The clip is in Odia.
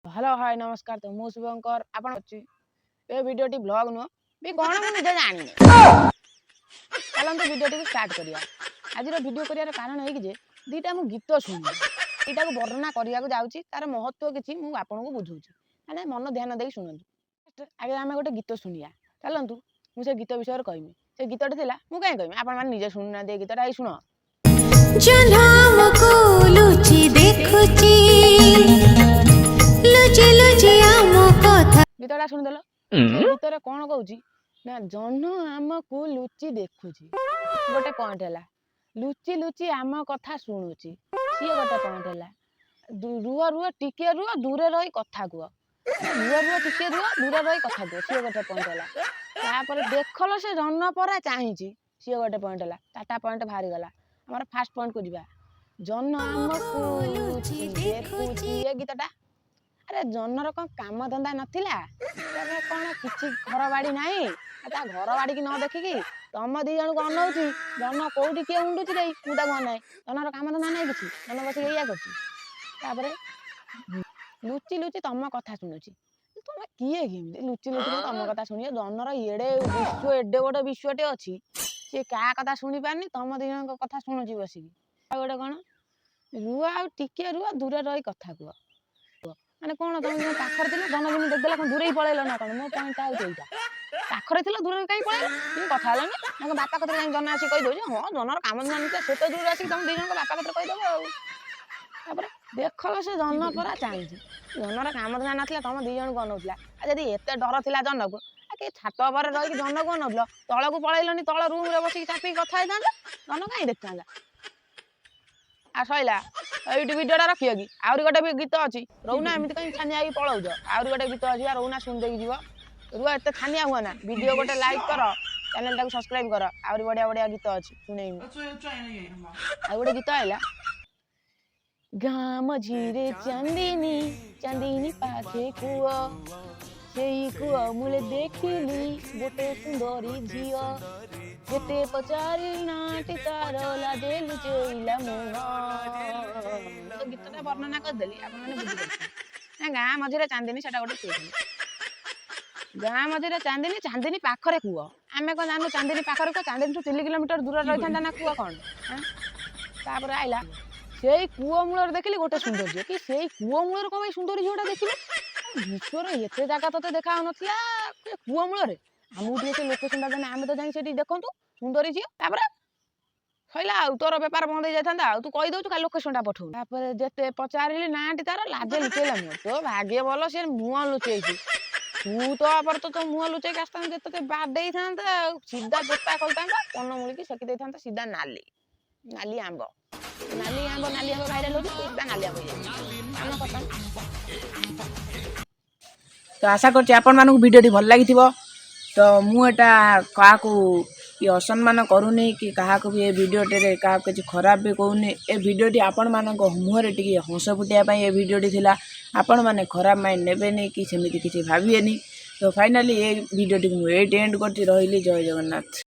ହ୍ୟାଲୋ, ହାଏ, ନମସ୍କାର। ତ ମୁଁ ଶୁଭଙ୍କର ଆପଣ ଅଛି। ଏ ଭିଡ଼ିଓଟି ବ୍ଲଗ୍ ନୁହଁ ବି କ'ଣ, ମୁଁ ନିଜେ ଜାଣିନି। ଚାଲନ୍ତୁ, ଭିଡ଼ିଓଟିକୁ ଷ୍ଟାର୍ଟ କରିବା। ଆଜିର ଭିଡ଼ିଓ କରିବାର କାରଣ ଏଇକି ଯେ ଦୁଇଟା ମୁଁ ଗୀତ ଶୁଣିଲି, ଏଇଟାକୁ ବର୍ଣ୍ଣନା କରିବାକୁ ଯାଉଛି। ତାର ମହତ୍ଵ କିଛି ମୁଁ ଆପଣଙ୍କୁ ବୁଝଉଛି, ମାନେ ମନ ଧ୍ୟାନ ଦେଇ ଶୁଣନ୍ତୁ। ଆଗେ ଆମେ ଗୋଟେ ଗୀତ ଶୁଣିବା। ଚାଲନ୍ତୁ, ମୁଁ ସେ ଗୀତ ବିଷୟରେ କହିବି। ସେ ଗୀତଟି ଥିଲା, ମୁଁ କାହିଁ କହିବି, ଆପଣମାନେ ନିଜେ ଶୁଣୁନାହାନ୍ତି ଏ ଗୀତଟା। ଏଇ ଶୁଣ। ଜହ୍ନ ଆମକୁ ଲୁଚି ଦେଖୁଛି, ଲୁଚି ଲୁଚି ଆମ କଥା। ଗୀତଟା ଶୁଣିଦେଲ। ସେ ଗୀତରେ କ'ଣ କହୁଛି ନା, ଜହ୍ନ ଆମକୁ ଲୁଚି ଦେଖୁଛି, ଗୋଟେ ପଏଣ୍ଟ ହେଲା। ଲୁଚି ଲୁଚି ଆମ କଥା ଶୁଣୁଛି, ସିଏ ଗୋଟେ ପଏଣ୍ଟ ହେଲା। ରୁହ ରୁହ, ଟିକେ ରୁହ, ଦୂରେ ରହି କଥା କୁହ। ରୁହ ରୁହ, ଟିକେ ରୁହ, ଦୂରେ ରହି କଥା କୁହ, ସିଏ ଗୋଟେ ପଏଣ୍ଟ ହେଲା। ତାପରେ ଦେଖଲ, ସେ ଜହ୍ନ ପରା ଚାହିଁଛି, ସିଏ ଗୋଟେ ପଏଣ୍ଟ ହେଲା। ଚାରିଟା ପଏଣ୍ଟ ବାହାରିଗଲା। ଆମର ଫାଷ୍ଟ ପଏଣ୍ଟକୁ ଯିବା। ଜହ୍ନ ଆମକୁ ଲୁଚି ଦେଖୁଛି, ଏ ଗୀତଟା। ଆରେ, ଜହ୍ନର କ'ଣ କାମ ଧନ୍ଦା ନଥିଲା? ତାର କ'ଣ କିଛି ଘର ବାଡ଼ି ନାହିଁ? ଆଉ ତା ଘର ବାଡ଼ିକି ନ ଦେଖିକି ତମ ଦି ଜଣଙ୍କୁ ଅନଉଛି। ଜହ୍ନ କୋଉଠି କିଏ ଉଣ୍ଡୁଛି ଦେଇ, ମୁଁ ତାକୁ ଅନାଏ। ଜହ୍ନର କାମ ଧନ୍ଦା ନାହିଁ କିଛି? ଜହ୍ନ ବସିକି ଏଇଆ କରୁଛି। ତାପରେ ଲୁଚି ଲୁଚି ତମ କଥା ଶୁଣୁଛି। ତମେ କିଏ କି ଏମିତି ଲୁଚି ଲୁଚି ତମ କଥା ଶୁଣିବ? ଜହ୍ନର ଏଡ଼େ ବିଶ୍ୱ, ଏଡ଼େ ବଡ଼ ବିଶ୍ୱଟେ ଅଛି, ସିଏ କାହା କଥା ଶୁଣି ପାରୁନି, ତମ ଦି ଜଣଙ୍କ କଥା ଶୁଣୁଛି ବସିକି। ଆଉ ଗୋଟେ କ'ଣ, ରୁହ ଆଉ ଟିକେ ରୁହ, ଦୂରେ ରହି କଥା କୁହ। ମାନେ କ'ଣ, ତମେ ଯୋଉ ପାଖରେ ଥିଲ, ଜହ୍ନ ଯେମିତି ଦେଖିଦେଲା, କ'ଣ ଦୂରେଇ ପଳେଇଲ ନା କ'ଣ? ମୋ ପଏଣ୍ଟଟା ହଉଛି ଏଇଟା। ପାଖରେ ଥିଲ, ଦୂରରେ କାହିଁ ପଳେଇଲ? তুমি କଥା ହେଲନି। ତାଙ୍କ ବାପା କତିରେ ଯାଇ ଜହ୍ନ ଆସିକି କହିଦଉଛି। ହଁ, ଜହ୍ନର କାମ ଧନ୍ଦା ନଥିଲା, ସେ ତ ଦୂରରେ ଆସିକି ତମ ଦି ଜଣଙ୍କ ବାପା କତିରେ କହିଦବ। ଆଉ ତାପରେ ଦେଖ, ସେ ଜହ୍ନ ପରା ଚାହିଁଛି। ଜହ୍ନର କାମ ଧନ୍ଦା ନଥିଲା, ତମ ଦି ଜଣଙ୍କୁ ଅନଉଥିଲା। ଆଉ ଯଦି ଏତେ ଡର ଥିଲା ଜହ୍ନକୁ, ଆଉ କି ଛାତ ଉପରେ ରହିକି ଜହ୍ନକୁ ଅନଉଥିଲ, ତଳକୁ ପଳେଇଲନି? ତଳ ରୁମରେ ବସିକି ଚାପିକି କଥା ହେଇଥାନ୍ତା, ଜହ୍ନ କାହିଁ ଦେଖିଥାନ୍ତା? ଆଉ ସଇଲା, ଏଇଠି ଭିଡ଼ିଓଟା ରଖିବ କି ଆହୁରି ଗୋଟେ ବି ଗୀତ ଅଛି? ରହୁନା, ଏମିତି କାହିଁ ଛାନିଆ ହେଇକି ପଳଉଛ? ଆହୁରି ଗୋଟେ ଗୀତ ଅଛି ବା, ରହୁନା, ଶୁଣି ଦେଇକି ଯିବ। ରୁହ, ଏତେ ଛାନିଆ ହୁଅ ନା। ଭିଡ଼ିଓ ଗୋଟେ ଲାଇକ୍ କର, ଚ୍ୟାନେଲଟାକୁ ସବସ୍କ୍ରାଇବ କର। ଆହୁରି ବଢ଼ିଆ ବଢ଼ିଆ ଗୀତ ଅଛି, ଶୁଣେଇବି। 要专专业的演员吗？ ଆଉ ଗୋଟେ ଗୀତ ଆଇଲା। ଗାଁ ମଝିରେ ଚାନ୍ଦିନୀ, ଚାନ୍ଦିନୀ ପାଖେ କୂଅ, ସେଇ କୂଅ ମୂଳେ ଦେଖିଲି ଗୋଟେ ସୁନ୍ଦରୀ ଝିଅ। ଯେତେ ପଚାରି ନାଁଟି ତାର, ଲାଜେ ଲୁଚେଇଲା ମୁହଁ। ମୁଁ ତ ଗୀତଟା ବର୍ଣ୍ଣନା କରିଦେଲି, ଆପଣମାନେ ବୁଝିପାରିବେ ନା? ଗାଁ ମଝିରେ ଚାନ୍ଦିନୀ, ସେଟା ଗୋଟେ ଠିକ। ଗାଁ ମଝିରେ ଚାନ୍ଦିନୀ, ଚାନ୍ଦିନୀ ପାଖରେ କୂଅ। ଆମେ କଣ ଜାଣିନୁ ଚାନ୍ଦିନୀ ପାଖରେ କୂଅ? ଚାନ୍ଦିନୀଠୁ 3 କିଲୋମିଟର ଦୂରରେ ରହିଥାନ୍ତା ନା କୂଅ କ'ଣ ଆଁ? ତାପରେ ଆଇଲା, ସେଇ କୂଅ ମୂଳରେ ଦେଖିଲି ଗୋଟେ ସୁନ୍ଦର ଝିଅ। କି ସେଇ କୂଅ ମୂଳରେ କଣ ପାଇଁ ସୁନ୍ଦରୀ ଝିଅଟା ଦେଖିଲୁ? ବିଶ୍ୱର ଏତେ ଜାଗା ତତେ ଦେଖା ହଉନଥିଲା, ସେ କୂଅ ମୂଳରେ? ଆମକୁ ଟିକେ ସେ ଲୋକେସନଟା ଦେନେ, ଆମେ ତ ଯାଇ ସେଠି ଦେଖନ୍ତୁ ସୁନ୍ଦରୀ ଝିଅ। ତାପରେ ସଇଲା, ଆଉ ତୋର ବେପାର ବନ୍ଦ ହେଇଯାଇଥାନ୍ତା। ଆଉ ତୁ କହିଦଉଛୁ, ଖାଲି ଲୋକେସନଟା ପଠଉ। ତାପରେ ଯେତେ ପଚାରିଲି ନାଁଟି ତାର, ଲାଜେ ଲୁଚେଇଲା ମୁହଁ। ତୋ ଭାଗ୍ୟ ଭଲ ସେ ମୁହଁ ଲୁଚେଇଛି। ତୁ ତ ପରେ ତ ତୋ ମୁହଁ ଲୁଚେଇକି ଆସିଥାନ୍ତୁ, ଯେ ତୋତେ ବାଡେଇଥାନ୍ତା ଆଉ ସିଧା ଜୋତା ଖୋଲିଥାନ୍ତା, କନ ମୁଳିକି ସେକି ଦେଇଥାନ୍ତା ସିଧା। ନାଲି ନାଲି ଆମ୍ବ, ନାଲି ଆମ୍ବ, ନାଲି ଆମ୍ବ ଭାଇରାଲ ହଉଛି, ତୁ ସିଧା ନାଲି ଆମ୍ବ ହେଇଯାଇଛି। କାମ ଖତମ। ତ ଆଶା କରୁଛି ଆପଣମାନଙ୍କୁ ଭିଡ଼ିଓଟି ଭଲ ଲାଗିଥିବ। ତ ମୁଁ ଏଟା କାହାକୁ କି ଅସମ୍ମାନ କରୁନି କି କାହାକୁ ବି ଏ ଭିଡ଼ିଓଟିରେ କାହାକୁ କିଛି ଖରାପ ବି କହୁନି। ଏ ଭିଡ଼ିଓଟି ଆପଣମାନଙ୍କ ମୁହଁରେ ଟିକେ ହସ ଫୁଟିବା ପାଇଁ ଏ ଭିଡ଼ିଓଟି ଥିଲା। ଆପଣମାନେ ଖରାପ ମାଇଣ୍ଡ ନେବେନି କି ସେମିତି କିଛି ଭାବିବେନି। ତ ଫାଇନାଲି ଏ ଭିଡ଼ିଓଟିକୁ ମୁଁ ଏଇଠି ଏଣ୍ଡ କରୁଛି। ରହିଲି, ଜୟ ଜଗନ୍ନାଥ।